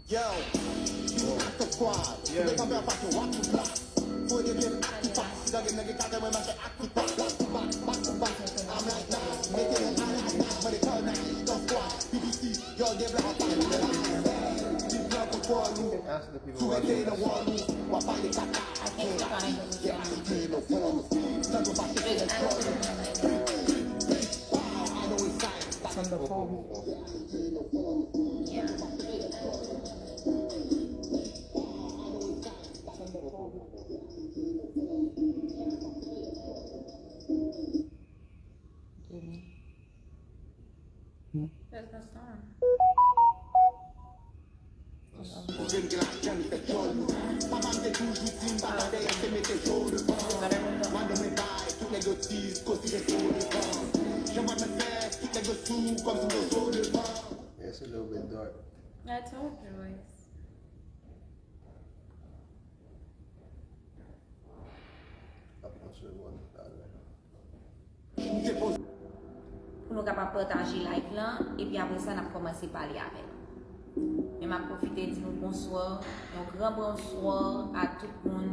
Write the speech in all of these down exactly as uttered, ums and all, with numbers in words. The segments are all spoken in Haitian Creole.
Yo, you have to squad. Yo, you have to squad. Fò yo devyen aktif, aktif, gade nèg gade mwen mache aktif, aktif, aktif, aktif, aktif. I'm like, nah, mete yon ala, ala, mwen de kòl, nah, don't squad. B B C, yo, devlòp, devlòp, devlòp, devlòp, devlop. Ask the people what they want. From the phone. Yeah. There's no song. It's a little bit dark. That's a little bit dark. Ap montre w talè. Pou nou kapab pataje live lan, epi apre sa, n ap kòmanse pale avè l. Men m ap pwofite di nou bonswa, yon gran bonswa a tout moun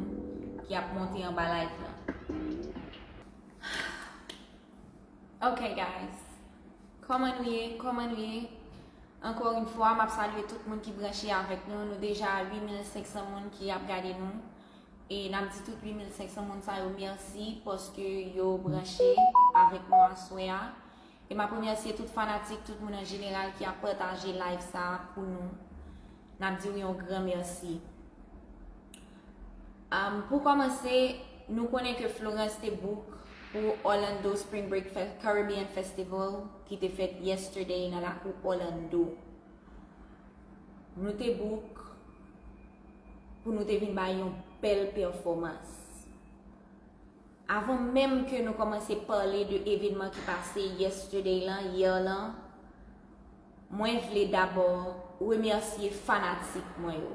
ki ap monte anba live lan. Ok, guys. Kòman nou ye? Kòman nou ye? Ankò yon fwa, m ap salye tout moun ki branche avèk nou. Nou deja a uit mil senk san moun ki ap gade nou. E n ap di tout uit mil senk san moun sa yo mèsi paske yo branche avèk nou aswè a. E m ap remèsye tout fanatik, tout moun an jeneral ki ap pataje live sa a pou nou. N ap di w yon gran mèsi. Um, pou kòmanse, nou konnen ke Florence te book pou Orlando Spring Break Fe- Caribbean Festival ki te fèt yesterday nan lakou Orlando. Nou te book pou nou te vin bay yon bèl pèfòmans. Avan menm ke nou kòmanse pale de evenman ki pase yesterday lan, yè lan, mwen vle dabò remèsye fanatik mwen yo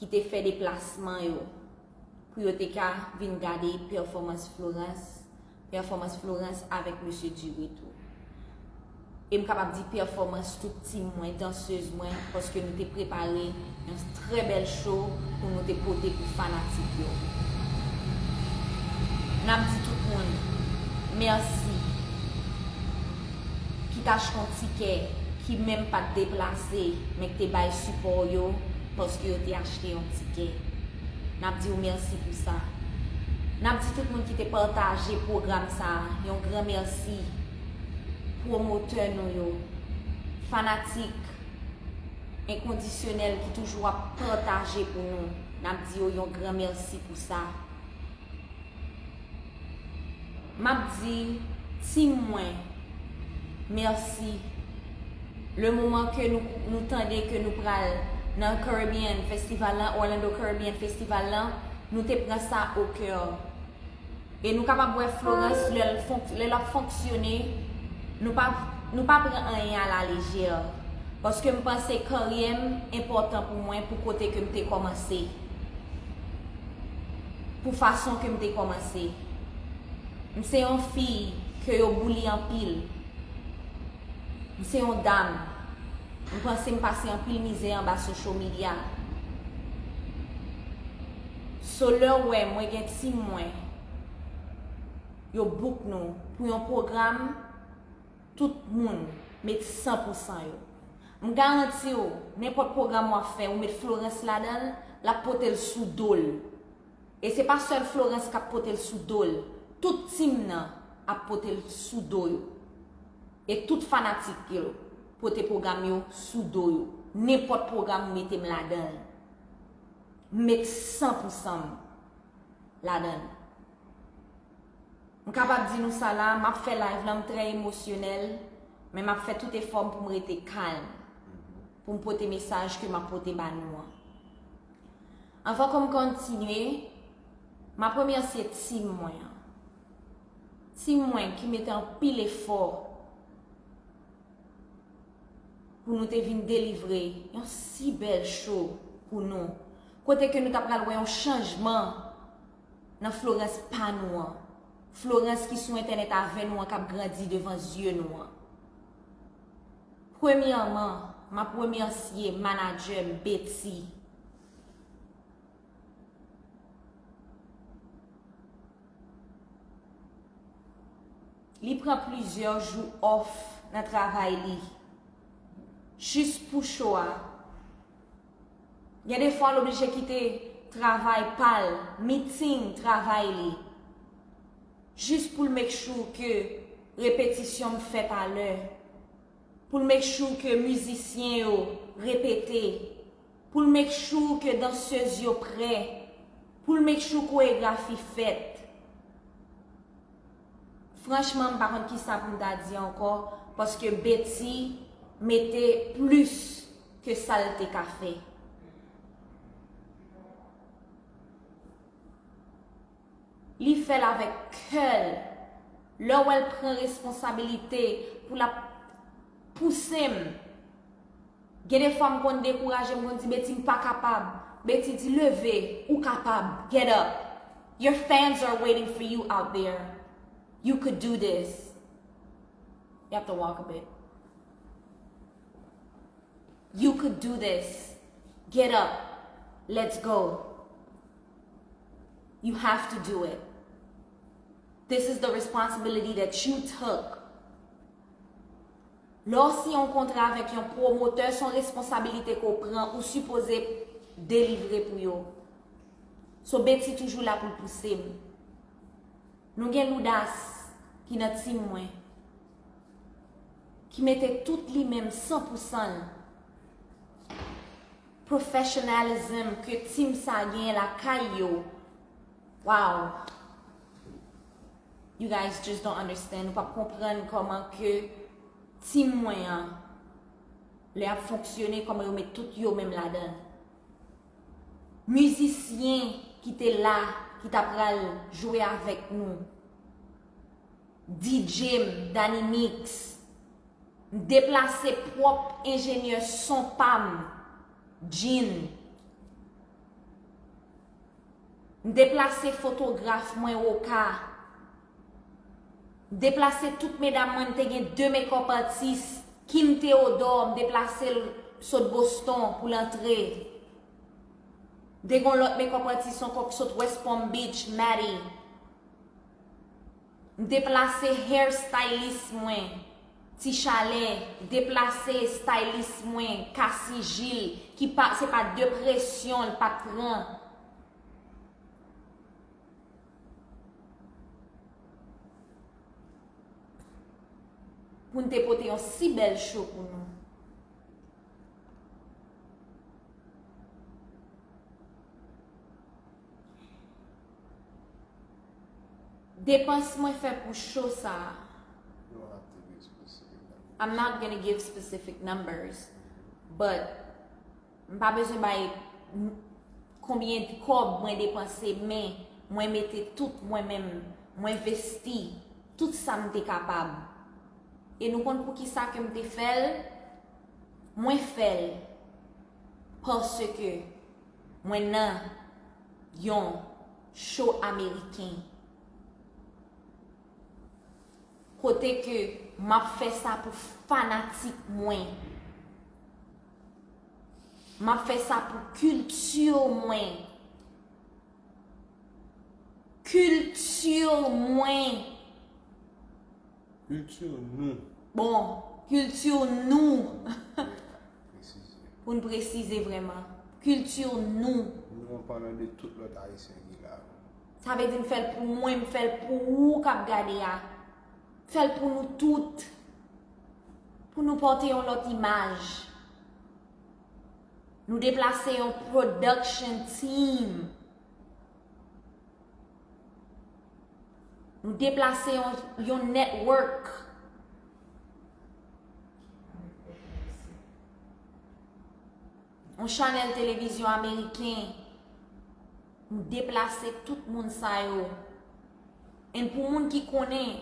ki te fè deplasman yo pou yo te ka vin gade pèfòmans Florence, pèfòmans Florence avèk Mesye Dure tou. E m kapab di pèfòmans tout tim mwen, dansez mwen, paske nou te prepare yon trè bèl show pou nou te pote pou fanatik yo. N ap di tout moun mèsi ki t achte yon tikè, ki menm pa t deplase, men ki te bay sipò yo, paske yo te achte yon tikè. N ap di w mèsi pou sa. N ap di tout moun ki te pataje pwogram sa a, yon gran mèsi. Pwomotè nou yo, fanatik enkondisyonèl ki toujou ap pataje pou nou, n ap di yo yon gran mèsi pou sa. M ap di tim mwen mèsi. Le moman ke nou, nou tande ke nou pral nan Caribbean Festival lan, Orlando Caribbean Festival lan, nou te pran sa o kè. E nou kapab wè Florence lè l fonk- lè l ap fonksyone, nou pa, nou pa pran anyen a la lejè. Paske m panse karyè m enpòtan pou mwen, pou kote ke m te kòmanse, pou fason ke m te kòmanse. M se yon fi ke yo bouli anpil. M se yon dam. M panse m pase anpil mizè anba social media. So lè w wè mwen gen tim mwen, yo book nou pou yon pwogram, tout moun met san pou san yo. M garanti w, nenpòt pwogram w ap fè, ou met Florence ladan l, l ap pote l sou do l. E se pa sèl Florence k ap pote l sou do l. Tout tim nan ap pote l sou do yo. E tout fanatik yo pote pwogram yo sou do yo. Nenpòt pwogram ou mete m ladan l. M met san pou san m ladan l. M kapab di nou sa la, m ap fè live lan, m trè emosyonèl, men m ap fè tout efò m pou m rete kalm, pou m pote mesaj ke m ap pote ba nou an. Anvan ke m kontinye, m ap remèsye tim mwen an. Tim mwen ki mete anpil efò pou nou te vin delivre yon si bèl show pou nou. Kote ke nou ta pral wè yon chanjman nan Florence pa nou an. Florence ki sou entènèt avè nou an, k ap grandi devan zye nou an. Premyèman, M ap remèsye manadjè m, Betty. Li pran plizyè jou off nan travay li, jis pou show a. Gen de fwa l oblije kite travay pa l, meeting travay li, jis pou l make sure ke repetisyon m fèt a lè, pou l make sure ke mizisyen yo repete, pou l make sure ke dansèz yo prè, pou l make sure koregrafi fèt. Franchman, m pa konn kisa pou m ta di ankò, paske Betty mete plis ke sa l te ka fè. Li fè l avèk kè l. Lè w wè l pran responsabilite pou l ap pouse m, gen de fwa m konn dekouraje, m konn di, Betty, m pa kapab. Betty di, leve, ou kapab. Get up. Your fans are waiting for you out there. You could do this. You have to walk a bit. You could do this. Get up. Let's go. You have to do it. This is the responsibility that you took. Lè w siyen yon kontra avèk yon pwomotè, se yon responsabilite ke w pran, ou sipoze delivre pou yo. So, Betty toujou la pou l pouse m. Nou gen Loudas ki nan team mwen, ki mete tout li menm san pou san l. Professionalism ke team sa genyen lakay yo. Wow. You guys just don't understand. Ou p ap konprann kòman ke team mwen an, lè y ap fonksyone, kòman yo met tout yo menm ladan l. Mizisyen ki te la, ki ta pral jwe avèk nou. D J m, Danny Mix. M deplase pwòp enjenyè son pa m, Jean. M deplase fotograf mwen, Woka. M deplase tout medam mwen, m te gen de makeup artist, Kim Theodore, m deplase l sot Boston pou l antre. M te gen yon lòt makeup artist ankò k sot West Palm Beach, Maddie. M deplase hair stylist mwen, Ti Chalè, deplase stylist mwen, Cassie Gilles, ki pa, se pa de presyon l pa t pran. Pou n te pote yon si bèl show pou nou. Depans mwen fè pou show sa a. You don't have to give specific numbers. I'm not gonna give specific numbers, but m pa bezwen bay n-, konbyen kòb mwen depanse, men mwen mete tout mwen menm, mwen envesti tout sa m te kapab. E nou konn poukisa ke m te fè l? Mwen fè l paske mwen nan yon show ameriken. Kote ke m ap fè sa pou fanatik mwen. M ap fè sa pou kilti mwen. Kilti mwen. Kilti nou. Bon, kilti nou. Presize. Pou n presize vrèman. Kilti nou. Nou an palan de tout lòt Ayisyen ki la. Sa vle di m fè l pou mwen, m fè l pou ou k ap gade a. Fè l pou nou tout. Pou nou pote yon lòt imaj. Nou deplase yon production team. Nou deplase yon, yon network. Yon chanèl televizyon ameriken. Nou deplase tout moun sa yo. And pou moun ki konnen,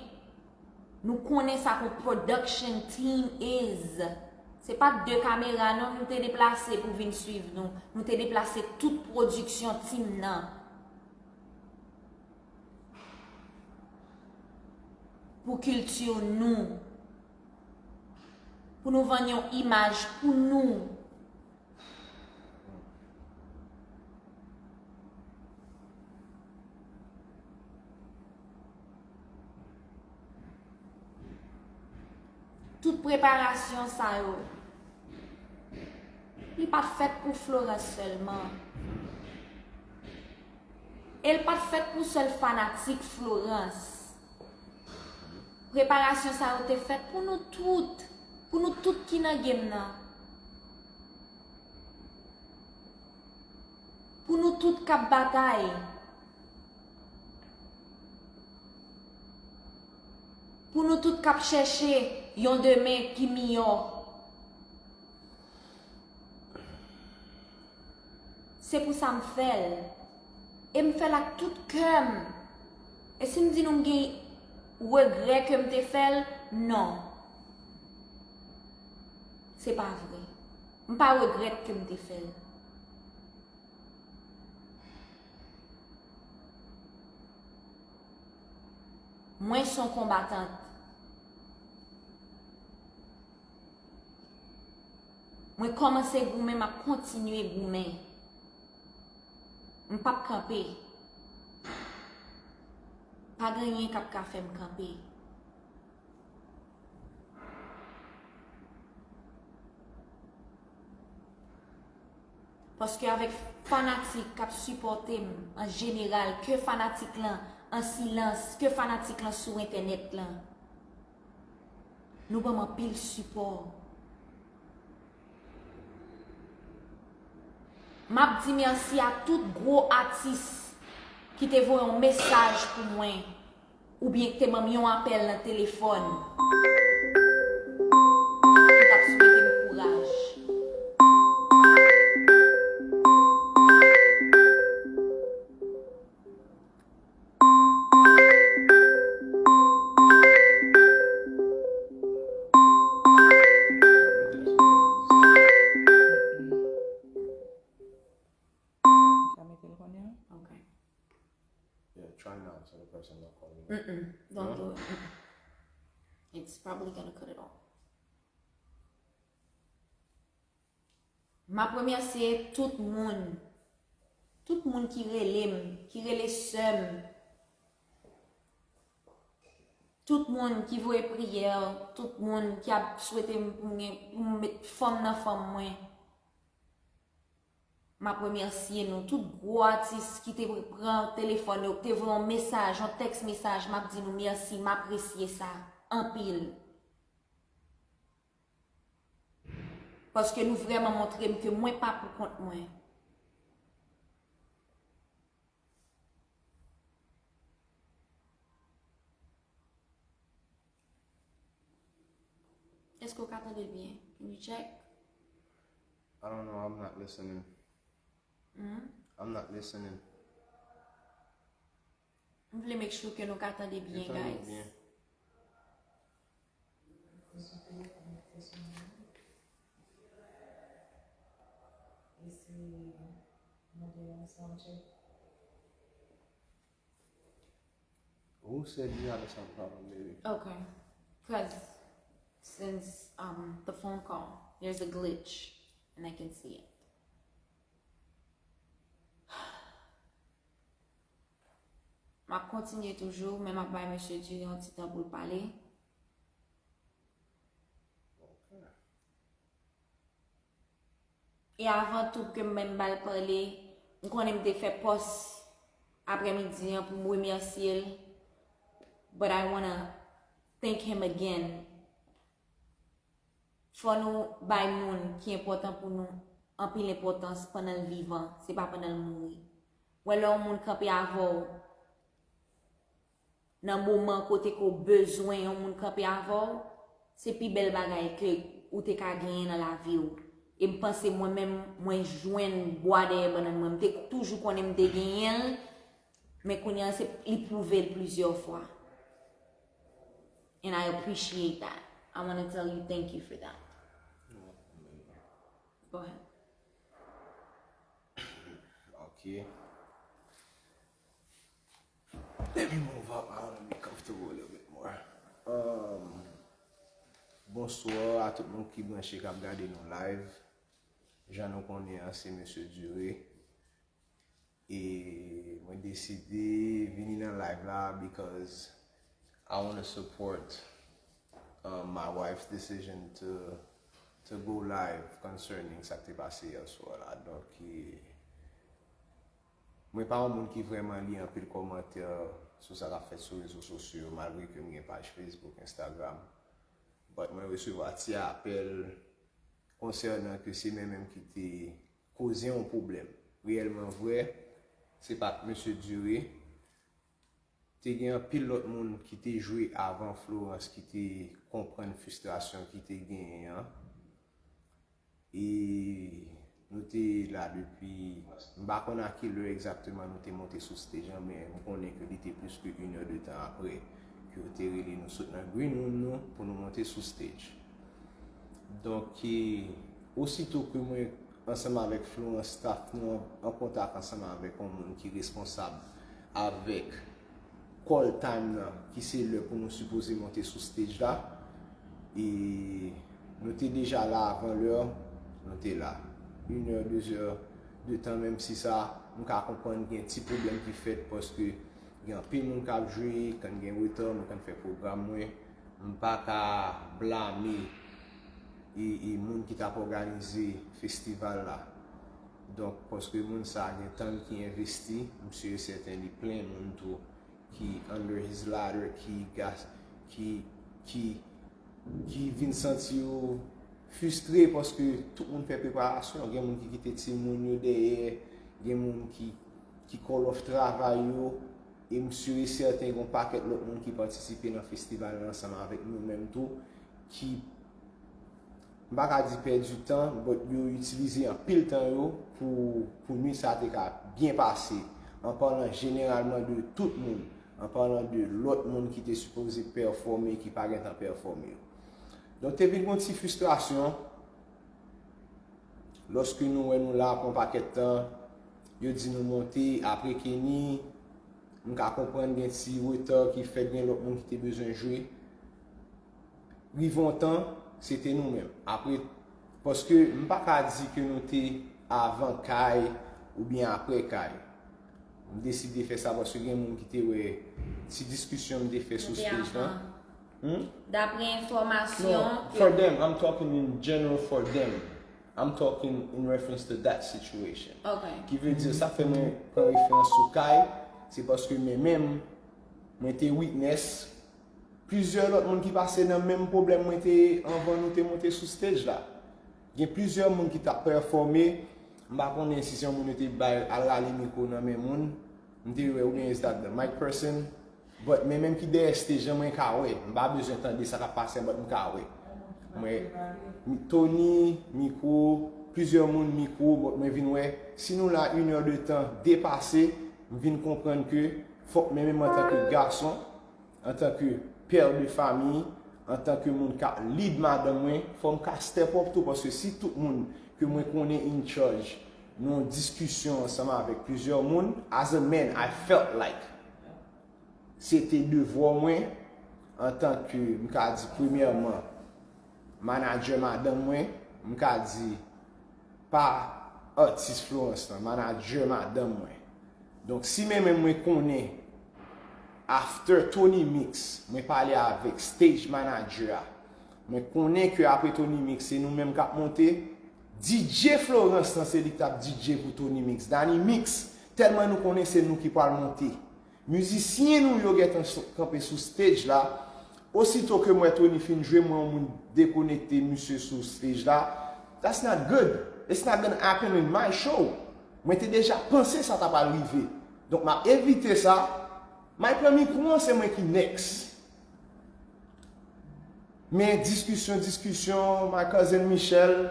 nou konnen sa k yon production team is. Se pa t de kamera non nou te deplase pou vin swiv nou. Nou te deplase tout pwodiksyon team nan. Pou kilti nou. pou nou vann yon imaj pou nou. Tout preparasyon sa yo, li pa t fèt pou Florence sèlman. E l pa t fèt pou sèl fanatik Florence. Preparasyon sa yo te fèt pou nou tout, pou nou tout ki nan game nan. Pou nou tout k ap batay. Pou nou tout k ap chèche yon demen ki miyò. Se pou sa m fè l. E m fè l ak tout kè m. E si m di nou m gen regrè ke m te fè l, non. Se pa vre. M pa regrèt ke m te fè l. Mwen se yon konbatant. Mwen kòmanse goumen, m ap kontinye goumen. M p ap kanpe. Pa gen anyen k ap ka fè m kanpe. Paske avèk fanatik k ap sipòte m an jeneral, ke fanatik lan an silans, ke fanatik lan sou entènèt lan, nou ban m anpil sipò. M ap di mèsi a tout gwo atis ki te voye yon mesaj pou mwen, oubyen ki te ban m yon apèl nan telefòn, ki t ap swete m kouraj. Sa mete l kounye a? Ok. Yeah, try now so the person don't call you back. Mm-mm. Don't do it. Mm-mm. It's probably gonna cut it off. M ap remèsye tout moun. Tout moun ki rele m, ki rele sè m. Tout moun ki voye priyè, tout moun ki ap swete m pou m gen, pou m met fanm nan fanm mwen. M ap remèsye nou, tout gwo atis ki te pran telefòn yo, ki te voye yon mesaj, yon tèks mesaj, m ap di nou mèsi, m apresye sa anpil. Paske nou vrèman montre m ke mwen pa pou kont mwen. Èske w ka tande l byen? Can you check? I don't know, I'm not listening. Hmm? I'm not listening. M vle make sure ke nou ka tande byen, guys. Yo tande w byen. Sou telefòn nan te sonnen. E se mande yon sound check. Who said you had a sound problem, baby? Okay. Because since um the phone call, there's a glitch and I can see it. M ap kontinye toujou, men m ap bay mesye Diri yon ti tan pou l pale. E avan tou ke m menm ba l pale, m konnen m te fè pòs aprèmidi an pou m remèsye l, but I wanna thank him again. Fò nou bay moun ki enpòtan pou nou anpil enpòtans pandan l vivan, se pa pandan l mouri. Wè lè yon moun kanpe avè w nan moman kote ke w bezwen yon moun kanpe avè w, se pi bèl bagay ke ou te ka genyen nan lavi w. E m panse mwen menm, mwen jwenn bwa dèyè bannann mwen. M te toujou konnen m te genyen l, men kounye a se, li pwouve l plizyè fwa. And I appreciate that. I wanna tell you thank you for that. Go ahead. Ok. Let me move up. I wanna be comfortable a little bit more. Um, bon, Bonswa a tout moun ki branche, k ap gade nou live. Jan nou konnen an, se Mesye Dure. E mwen deside vini nan live la because I wanna support, um, my wife's decision to, to go live concerning sa k te pase yè swa la. Donk, e, mwen pa yon moun ki vrèman li anpil kòmantè sou sa k ap fèt sou rezo sosyo yo, malgre ke m gen paj Facebook, Instagram. But mwen resevwa ti apèl konsènan ke se mwen menm ki te koze yon pwoblèm. Reyèlman vrè, se pa t Mesye Dure. Te gen anpil lòt moun ki te jwe avan Florence ki te konprann fristrasyon ki te genyen an. E nou te la depi, m pa konn a ki lè egzakteman nou te monte sou stage lan, men m konnen ke li te plis ke inè de tan apre ke yo te rele nou sot nan green room nou pou nou monte sou stage. Donk, e, osito ke mwen, ansanm avèk Florence, staff nou an, an kontak ansanm avèk yon moun ki responsab avèk call time nan, ki se lè pou nou sipoze monte sou stage la. E nou te deja la avan lè, nou te la. Inè, dezè de tan, menm si sa, m ka konprann gen ti pwoblèm ki fèt paske gen anpil moun k ap jwe, kan gen reta, mwen kan fè pwogram mwen. M pa ka blame e, e moun ki t ap òganize festival la. Donk, paske moun sa a gen tan ki envesti, m si e sèten li plen moun tou ki under his ladder, ki gas, ki, ki, ki vin santi yo fristre paske tout moun fè preparasyon. Gen moun ki kite timoun yo dèyè, gen moun ki, ki call off travay yo, e m si e sèten gen yon pakèt lòt moun ki patisipe nan festival la ansanm avèk nou menm tou, ki, m pa ka di pèdi tan, but yo itilize anpil tan yo pou, pou nwit sa te ka byen pase, an palan jeneralman de tout moun, an palan de lòt moun ki te sipoze pèfòme, ki pa gentan pèfòme yo. Donk, te vin gen yon ti fristrasyon lòske nou wè nou la pou yon pakèt tan, yo di nou monte, apre Kenny, m ka konprann gen ti reta ki fèt, gen lòt moun ki te bezwen jwe. Rive yon tan, se te nou menm. Apre, paske m pa ka di ke nou te avan Kay oubyen apre Kay. M deside fè sa paske gen moun ki te wè ti diskisyon m te fè sou stage lan. Hmm? Dapre enfòmasyon ke... No, for them, I'm talking in general for them. I'm talking in reference to that situation. Ok. Ki vle di, sa fè mwen pran referans sou Kay, se paske mwen menm, mwen te witness plizyè lòt moun ki pase nan menm pwoblèm mwen te anvan nou te monte sou stage la. Gen plizyè moun ki t ap pèfòme, m pa konnen si se yon moun yo te bay al rale mikwo nan men moun, m te wè, oubyen is that the mic person, but men menm ki dèyè stage lan, mwen ka wè, m pa bezwen tande sa k ap pase an, but m ka wè. Mwen, mi-, Tony, mikwo, plizyè moun, mikwo, but mwen vin wè, si nou la inè de tan depase, m vin konprann ke fòk mwen menm antanke gason, antanke pè de fami, antanke moun k ap lead madanm mwen, fò m ka step up tou, paske si tout moun ke mwen konnen in charge nan yon diskisyon ansanm avèk plizyè moun, as a man, I felt like se te devwa mwen, antanke, m ka di, premyèman, manadjè madanm mwen, m ka di, pa atis Florence lan, manadjè madanm mwen. Donk, si men menm mwen konnen, after Tony Mix, mwen pale avèk stage manager a, mwen konnen ke apre Tony Mix, se nou menm k ap monte, D J Florence lan, se li k t ap D J pou Tony Mix. Danny Mix, tèlman nou konnen se nou ki pral monte. Mizisyen nou yo gentan sou, kanpe sou stage la. Osito ke m wè Tony fin jwe, m wè yon moun dekonekte misye sou stage la. That's not good. It's not gonna happen in my show. Mwen te deja panse sa ta pral rive. Donk, m ap evite sa. Mwen pran mikwo an, se mwen ki next. Men diskisyon, diskisyon, my cousin Michel,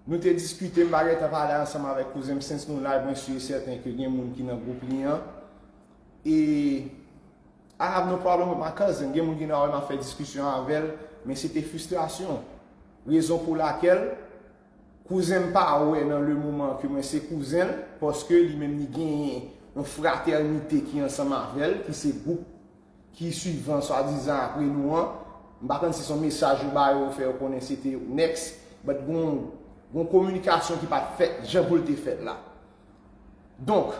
nou te diskite, m pa gentan pale ansanm avèk kouzen m, since nou live, mwen si e sèten ke gen moun ki nan gwoup li an. E I have no problem with my cousin. Gen moun ki nan wè m ap fè diskisyon avè l, men se te fristrasyon. Rezon pou lakèl kouzen m pa wè nan le moman ke mwen se kouzen l, paske li menm li genyen yon fratènite ki ansanm avè l, ki se gwoup ki swivan swadizan apre nou an, M pa konn si se yon mesaj yo ba yo, fè yo konnen se te Next, but gon, gon kominikasyon ki pa t fèt jan pou l te fèt la. Donk,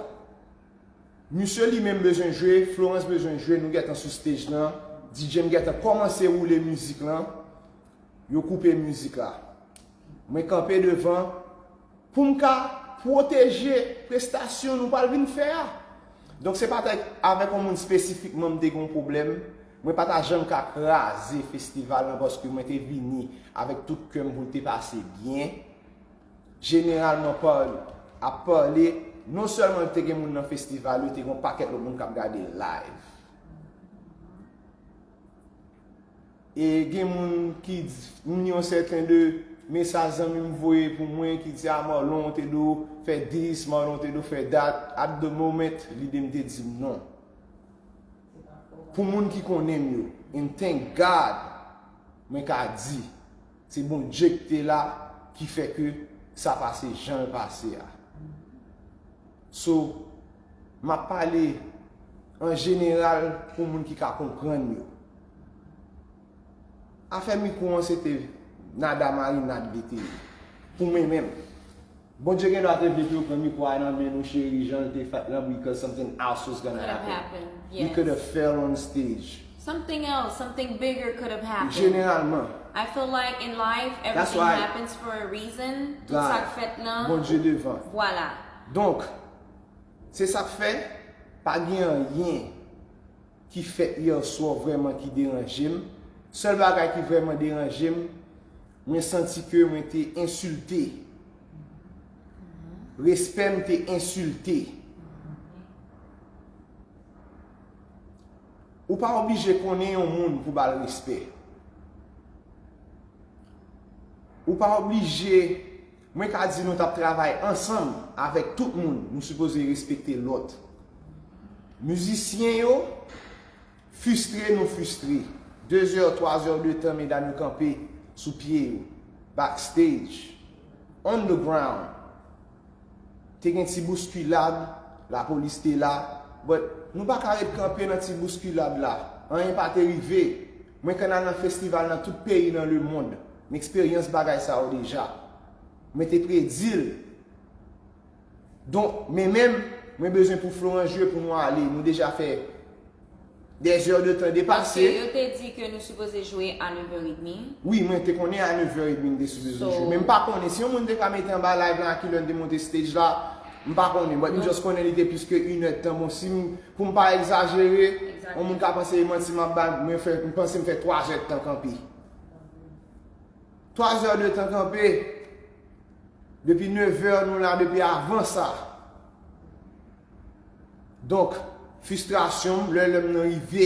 misye li menm bezwen jwe, Florence bezwen jwe, nou gentan sou stage lan, D J m gentan kòmanse woule mizik lan, yo koupe mizik la. Mwen kanpe devan pou m ka pwoteje prestasyon nou pral vin fè a. Donk se pa t avèk yon moun espesifikman m te gen yon pwoblèm, mwen pa ta janm ka kraze festival lan paske mwen te vini avèk tout kè m pou l te pase byen. Jeneralman pa ap pale, non sèlman te gen moun nan festival yo, te gen yon pakèt lòt moun k ap gade live. E gen moun ki di, m li yon sèten de mesaj zanmi m voye pou mwen ki di a Marlon te do fè this, Marlon te do fè that. At the moment, lide m te di m non. Pou moun ki konnen m yo, and thank God, mwen ka di, se Bondye ki te la ki fè ke sa pase jan l pase a. So, m ap pale an jeneral pou moun ki ka konprann yo. Afè mikwo an se te nada marinad li te ye. Pou mwen menm. Bondye gen dwa te vle pou yo pran mikwo a nan men nou cheri jan l te fèt lan because something else was gonna happen. We could have fell on stage. Something else, something bigger could have happened. Jeneralman. I feel like in life, everything happens for a reason. Tout sa k fèt lan. Bondye devan. Vwala. Donk, se sa k fè, pa gen anyen ki fèt yè swa vrèman ki deranje m. Sèl bagay ki vrèman deranje m, mwen santi ke mwen te ensilte. Respè m te ensilte. Ou pa oblije konnen yon moun pou ba l respè. Ou pa oblije, mwen ka di nou t ap travay ansanm avèk tout moun, nou sipoze respekte lòt. Mizisyen yo, fristre nou fristre. De zè, twa zè de tan medam yo kanpe sou pye yo. Backstage. On the ground. Te gen ti bouskilad, lapolis te la. But nou pa ka ret kanpe nan ti bouskilad la. Anyen pa te rive. Mwen konn al nan festival nan tout peyi nan lemonn. M eksperyans bagay sa yo deja. Mwen te predi l. Donk, men menm, mwen bezwen pou Florence jwe pou nou ale. Nou deja fè dè zè de tan depase. Paske yo te di ke nou sipoze jwe a nèf è edmi. Wi, mwen te konnen a nèf è edmi n te sipoze jwe. Men m pa konnen. Si yon moun te ka mete anba live lan a kilè n te monte stage la, m pa konnen. But m just konnen li te plis ke inèdtan. Bon, si m, pou m pa egzajere, yon moun ka panse e manti m ap bay, mwen fè, m panse m fè twa zè de tan kanpe. Twa zè de tan kanpe. Depi nèf è nou la, depi avan sa. Donk, fristrasyon m, lè lè m nan rive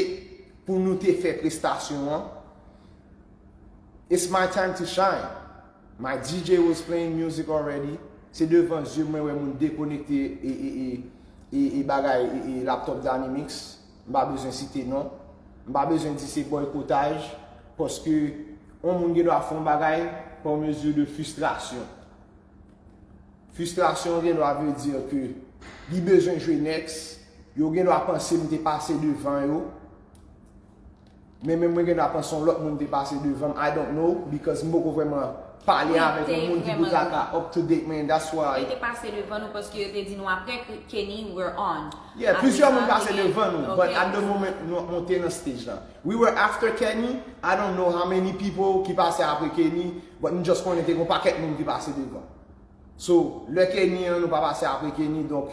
pou nou te fè prestasyon an. It's my time to shine. My D J was playing music already. Se devan zye mwen wè moun dekonekte e, e, e, e, e bagay e, e laptop Dynamics. M pa bezwen site non. M pa bezwen di se bòykotaj. Paske yon moun gen dwa fè yon bagay pa mezi de fristrasyon. Fristrasyon gen dwa vle di ke li bezwen jwe Next. Yo gen dwa panse m te pase devan yo. Men menm mwen gen dwa panse yon lòt moun te pase devan m. I don't know, because m poko vrèman pale avèk yon moun ki pou ta ka up to date, man. That's why. Yo te pase devan nou paske yo te di nou apre Kenny, we're on. Yeah, plizyè moun pase devan nou, but at the moment nou ap monte nan stage la. We were after Kenny. I don't know how many people ki pase apre Kenny, but m just konnen te gon pakèt moun ki pase devan. So, lè Kenny an, nou pa pase apre Kenny, donk,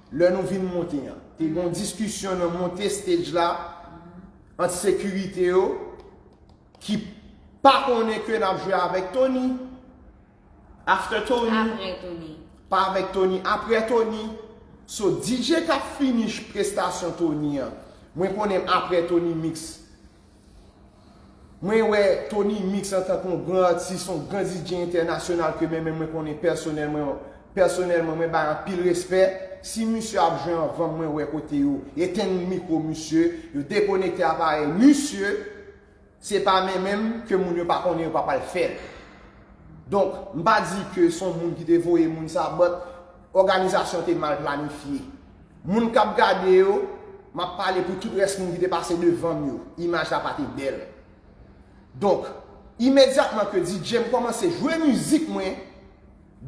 lè nou vin monte an, te gon diskisyon nan monte stage la ant sekirite yo ki pa konnen ke n ap jwe avèk Tony. After Tony. Apre Tony. Pa avèk Tony, apre Tony. So, D J k ap finish prestasyon Tony an, mwen konnen m apre Tony Mix. Mwen wè Tony Mix antanke yon gran atis, yon gran D J entènasyonal ke mwen menm mwen konnen pèsonèlman, pèsonèlman mwen bay anpil respè. Si misye ap jwe anvan m, mwen wè kote yo etenn mikwo misye, yo dekonekte aparèy misye, se pa men menm ke moun yo pa konnen yo pa pral fè l. Donk, m pa di ke se yon moun ki te voye moun sa, but òganizasyon te mal planifye. Moun k ap gade yo, m ap pale pou tout rès moun ki te pase devan m yo. Imaj la pa te bèl. Donk, imedyatman ke D J m kòmanse jwe mizik mwen,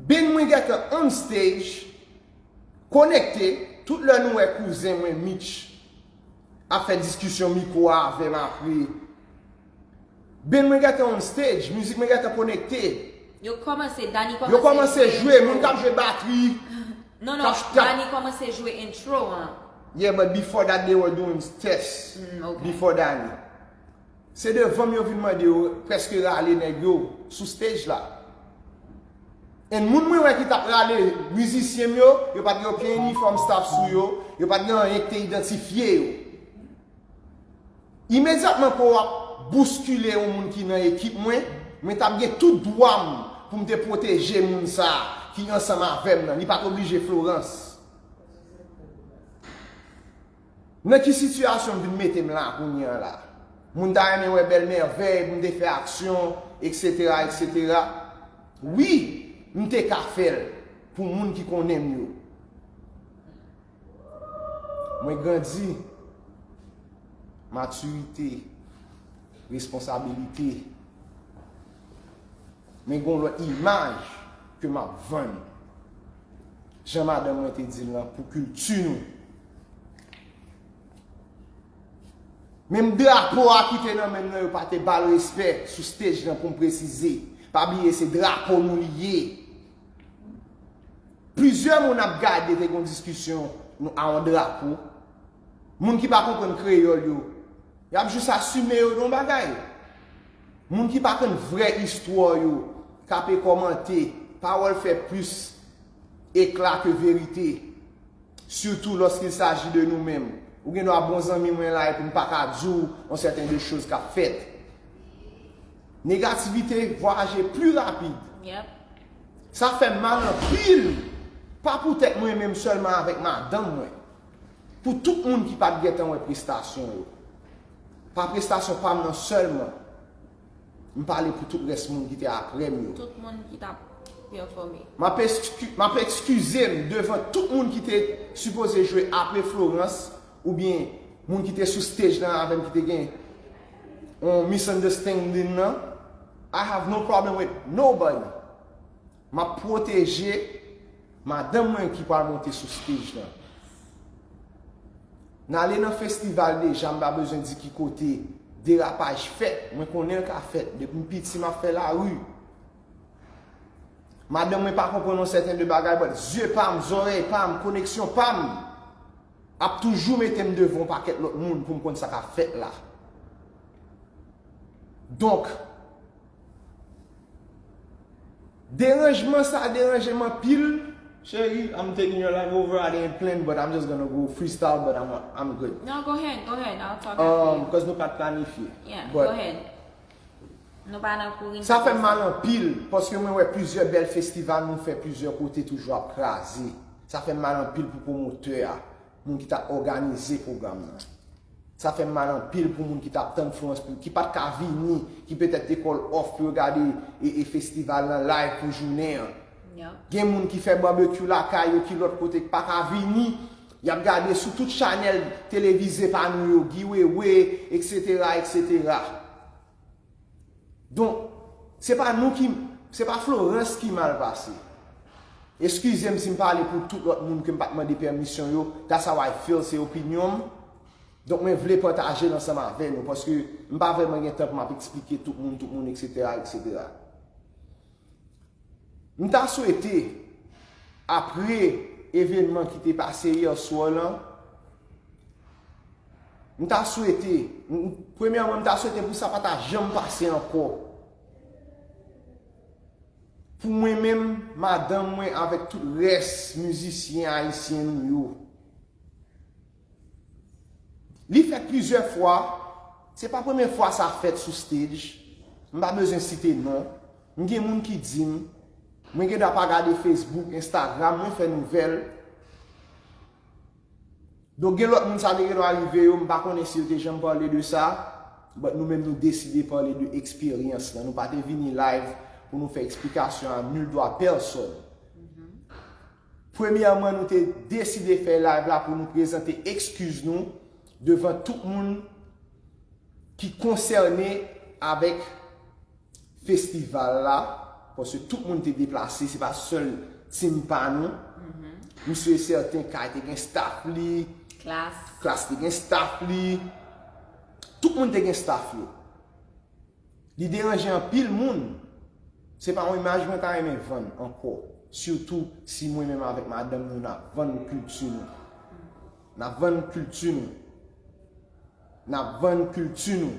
band mwen gentan on stage, konekte, tout lè nou wè kouzen mwen Mitch ap fè diskisyon mikwo a avè m apre. Band mwen gentan on stage, mizik mwen gentan konekte. Yo kòmanse, Dany Yo kòmanse jwe, moun k ap jwe batri. Non, non, Dany kòmanse jwe intro an. Yeah, but before that they were doing test. Mm, ok. Before Dany. Se devan m yo vin mande yo, prèske rale nèg yo sou stage la. And moun mwen wè ki t ap rale mizisyen m yo, yo pa t gen okenn inifòm staff sou yo, yo pa t gen anyen ki te idantifye yo. Imedyatman ke w ap bouskile yon moun ki nan ekip mwen, mwen t ap gen tout dwa m pou m te pwoteje moun sa a ki ansanm avè m nan. Li pa t oblije Florence. Nan ki sitiyasyon m vin mete m la kounye a la? Moun ta renmen wè bèl mèvèy pou m te fè aksyon, etsetera, etsetera. Wi, m te ka fè l pou moun ki konnen m yo. Mwen grandi, matirite, responsabilite. Men gen yon lòt imaj ke m ap vann. Jan madanm mwen te di l lan, pou kilti nou. Menm drapo a ki te nan men m nan, yo pa te ba l respè sou stage lan, pou m presize. Pa bliye se drapo nou li ye. Plizyè moun ap gade, te gen yon diskisyon nou a yon drapo. Moun ki pa konprann kreyòl yo, y ap jis asime yo nan yon bagay. Moun ki pa konn vrè istwa yo, k ape kòmante, pawòl fè plis ekla ke verite. Surtout lorsqu'il s'agit de nous-mêmes. Ou gen dwa bon zanmi mwen la epi m pa ka di w yon sèten de choz k ap fèt. Negativite vwayaje pli rapid. Yep. Sa fè m mal anpil. Pa poutèt mwen menm sèlman, avèk madanm mwen. Pou tout moun ki pa t gentan wè prestasyon yo. Pa prestasyon pa m nan sèlman. M pale pou tout rès moun ki te apre m yo. Tout moun ki t ap pèfòme. M ap eski- m ap eskize m devan tout moun ki te sipoze jwe apre Florence, oubyen moun ki te sou stage lan avè m ki te gen yon misunderstanding nan. I have no problem with nobody. M ap pwoteje madanm mwen ki pral monte sou stage lan. N ale nan festival deja, m pa bezwen di ki kote derapaj fèt. Mwen konnen l ka fèt. Depi m piti, m ap fè lari. Madanm mwen pa konprann yon sèten de bagay, but zye pa m, zòrèy pa m, koneksyon pa m ap toujou mete m devan yon pakèt lòt moun pou m konn sa k ap fèt la. Donk, deranjman sa deranje m anpil. Cheri, I'm taking your life over. I didn't plan, but I'm just gonna go freestyle, but I'm, I'm good. No, go ahead, go ahead. I'll talk Um, after you. Cause nou pa t planifye. Yeah, But go ahead. Nou pa nan kouri. Sa fè m mal anpil, paske mwen wè plizyè bèl festival nou fè plizyè kote toujou ap kraze. Sa fè m mal anpil pou pwomotè a, moun ki t ap òganize pwogram nan. Sa fè m mal anpil pou moun ki t ap tann Florence pou, ki pa t ka vini, ki petèt te call off pou yo gade e, e festival nan live pou jounen an. Yeah. Gen moun ki fè barbecue lakay yo ki lòt kote ki pa ka vini, y ap gade sou tout chanèl televize pa nou yo, Guy Wewe, etsetera, etsetera. Donk, se pa nou ki, se pa Florence ki mal pase. Eskize m si m pale pou tout lòt moun ke m pa t mande pèmisyon yo, that's how I feel, se opinyon m. Donk mwen vle pataje l ansanm avè nou, paske m pa vrèman gen tan pou m ap eksplike tout moun, tout moun, etsetera, etsetera. M ta swete, apre evènman ki te pase yè swa lan, m ta swete, m- premyèman, m ta swete pou sa pa ta janm pase ankò. Pou mwen menm, madanm mwen avèk tout rès mizisyen ayisyen nou yo. Li fèt plizyè fwa, se pa premye fwa sa fèt sou stage. M pa bezwen site non. M gen moun ki di m, mwen gen dwa pa gade Facebook, Instagram, mwen fè nouvèl. Donk gen lòt moun sa te gen dwa rive yo, m pa konnen si yo te janm pale de sa, but nou menm nou deside pale de eksperyans lan. Nou pa te vini live pou nou fè eksplikasyon à nul droit personne. Premyèman, nou te deside fè live la pou nou prezante ekskiz nou devan tout moun ki konsène avèk festival la, paske tout moun te deplase, se pa sèl team pa nou. M si e sèten, Kay te gen staff li, Klas. Klas te gen staff li, tout moun te gen staff yo. Li deranje anpil moun. Se pa yon imaj mwen ta renmen vann ankò. Sitou si mwen menm avèk madanm nou n ap vann kilti nou. N ap vann kilti nou. N ap vann kilti nou.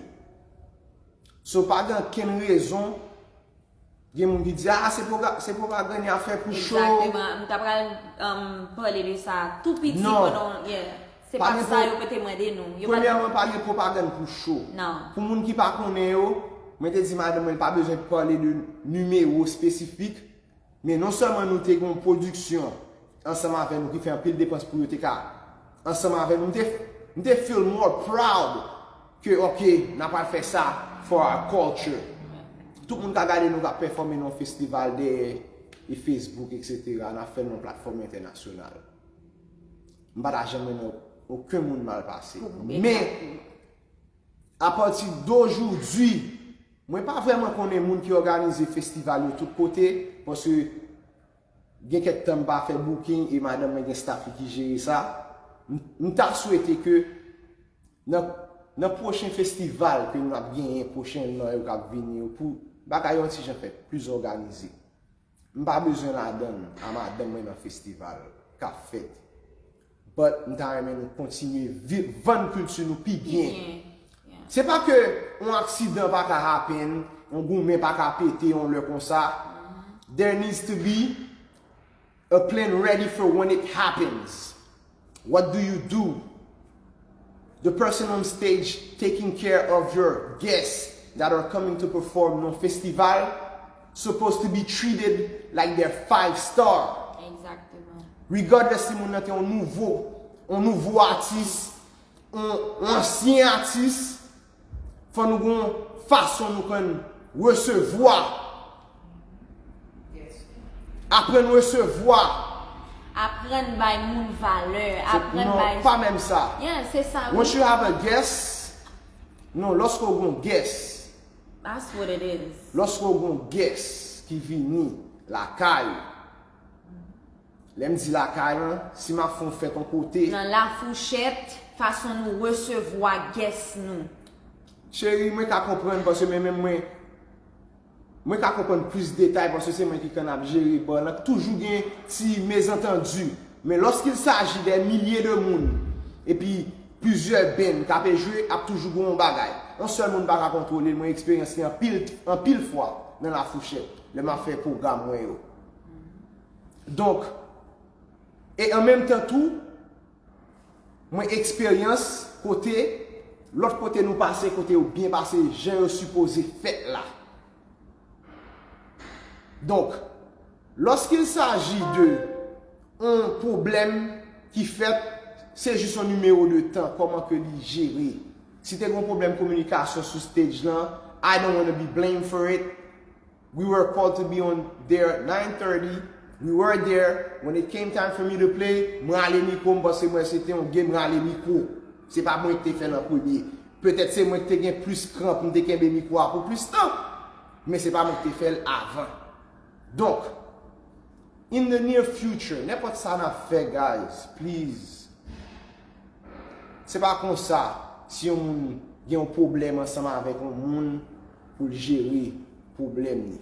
So pa gen okenn rezon. Gen moun ki di, ah, se pwopagann y ap fè pou show. Egzakteman. M ta pral um, pale de sa tou piti pandan. Yeah. Se pa sa yo mete mande nou. Yo pa. Premyèman, pa gen pwopagann pou show. Non. Pou moun ki pa konnen yo, mwen te di madanm mwen pa bezwen pale de nimewo espesifik, men non sèlman nou te gen yon pwodiksyon ansanm avè nou ki fè anpil depans pou yo te ka ansanm avè nou, m te, m te feel more proud ke, ok, n ap al fè sa for our culture. Tout moun ka gade nou k ap pèfòme nan yon festival dèyè e Facebook, etsetera. N ap fè l nan yon platfòm entènasyonal. M pa ta janm renmen okenn moun mal pase. Men, apati dojodi, mwen pa vrèman konnen moun ki òganize festival yo tout kote, paske gen kèk tan m pa fè booking e madanm mwen gen staff li ki jere sa. M ta swete ke nan, nan pwochen festival ke nou ap genyen pwochènman yo k ap vini yo, pou bagay yo yon ti jan fèt plis òganize. M pa bezwen ladan l a madanm mwen nan festival k ap fèt. But m ta renmen nou kontinye vann kilti nou pi byen. Se pa ke yon aksidan pa ka happen, yon goumen pa ka pete yon lè konsa. There needs to be a plan ready for when it happens. What do you do? The person on stage taking care of your guests that are coming to perform nan festival supposed to be treated like they're five star. Egzakteman. Regardless si moun nan te yon nouvo, yon nouvo atis, yon, yon ansyen atis, fò nou gen yon fason nou konn resevwa. Aprann resevwa. Aprann bay moun valè. Aprann bay. Non, pa menm sa. Yeah, se sa. Once you have a guest, non, lòske w gen yon guest. That's what it is. Lòske w gen yon guest ki vini lakay ou. Lè m di lakay lan, si m ap fè yon fèt yon kote. Nan Lafouchèt, fason nou resevwa guest nou. Cheri, mwen ka konprann paske mwen menm mwen, mwen ka konprann plis detay paske se mwen ki konn ap jere bar lan. Toujou gen ti mezantandi. Men lorsqu'il s'agit des milliers de moun, epi plizyè band k ape jwe, ap toujou gen yon bagay. Yon sèl moun pa ka kontwole l. Mwen eksperyans li anpil, anpil fwa nan Lafouchèt, lè m ap fè pwogram mwen yo. Donk, e an menm tan tou, mwen eksperyans kote, lòt kote nou pase, kote yo byen pase, jan yo sipoze fèt la. Donk, lorsqu'il s'agit de yon pwoblèm ki fèt, se jis yon nimewo de tan, kòman ke li jere. Si te gen yon pwoblèm kominikasyon sou stage lan, I don't wanna be blamed for it. We were called to be on there nine thirty. We were there. When it came time for me to play, m rale mikwo m, paske mwen se te yon game rale mikwo. Se pa mwen ki te fè l an premye. Petèt se mwen ki te gen plis kran pou m te kenbe mikwo a pou plis tan. Men se pa mwen ki te fè l avan. Donk, in the near future, nenpòt sa n ap fè, guys, please. Se pa konsa, si yon moun gen yon pwoblèm ansanm avèk yon moun pou l jere pwoblèm li.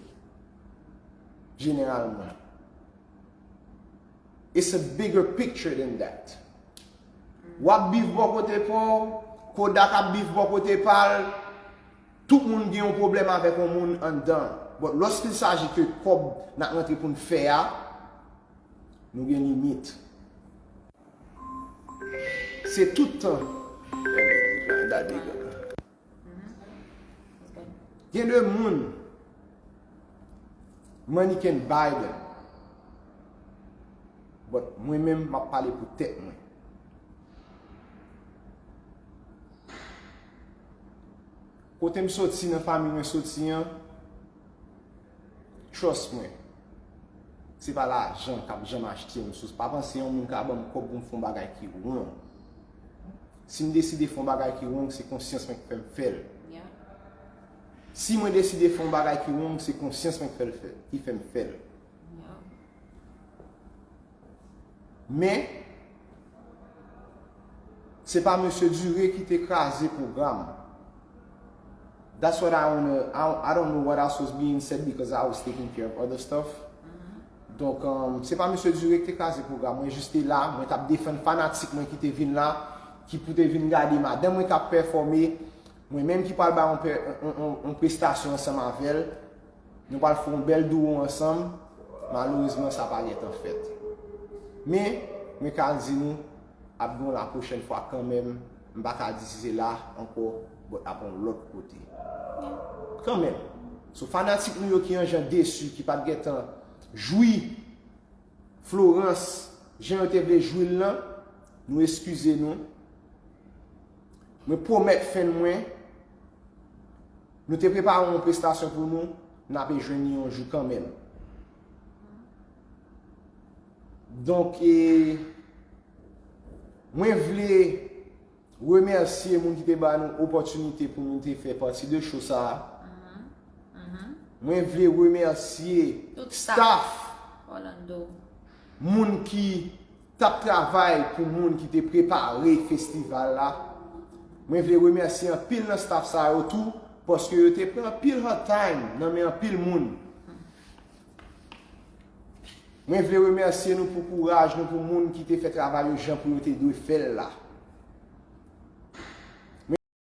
Jeneralman. It's a bigger picture than that. W ap beef bò kote pa w, Kodak ap beef bò kote pa l, tout moun gen yon pwoblèm avèk yon moun anndan. But lorsqu'il s'agit ke kòb n ap rantre pou n fè a, nou gen limit. Se tout tan. Gen de moun, money can buy them. But mwen menm, m ap pale pou tèt mwen. Kote m soti, nan fanmi mwen soti an, trust mwen, se pa lajan k ap janm achte m. So, pa panse yon moun ka ban m kòb pou m fè yon bagay ki wrong. Si m deside fè yon bagay ki wrong, se konsyans mwen ki fè m fè l. Yeah. Si mwen deside fè yon bagay ki wrong, se konsyans mwen ki fè l fè, ki fè m fè l. Men, se pa Mesye Dure ki te kraze pwogram. That's what I wanna, I, I don't know what else was being said because I was taking care of other stuff. Donk, um, se pa Mesye Dure ki te kraze pwogram. Mwen jis te la, mwen t ap defann fanatik mwen ki te vin la, ki pou te vin gade madanm mwen k ap pèfòme, mwen menm ki pral bay yon, pè- yon, yon, yon prestasyon ansanm avè l. Nou pral fè yon bèl duo ansanm. Malerezman, sa pa gentan fèt. Men, mwen ka di nou, ap gen yon la pwochèn fwa kanmenm. M pa ka di si se la ankò, but ap yon lòt kote. Kanmenm. So, fanatik nou yo ki yon jan desi, ki pa t gentan jwi Florence, jan yo te vle jwi l lan, nou eskize nou. Mwen pwomèt fan mwen, nou te prepare yon prestasyon pou nou, n ape jwenn li yon jou kanmenm. Donk, e, mwen vle remèsye moun ki te ba nou opòtinite pou nou te fè pati de show sa a. Mwen vle remèsye Tout staff Orlando. Moun ki t ap travay pou moun ki te prepare festival la. Mwen vle remèsye anpil nan staff sa yo tou, paske yo te pran anpil hard time nan men anpil moun. Mwen vle remèsye nou pou kouraj nou, pou moun ki te fè travay yo jan pou yo te dwe fè l la.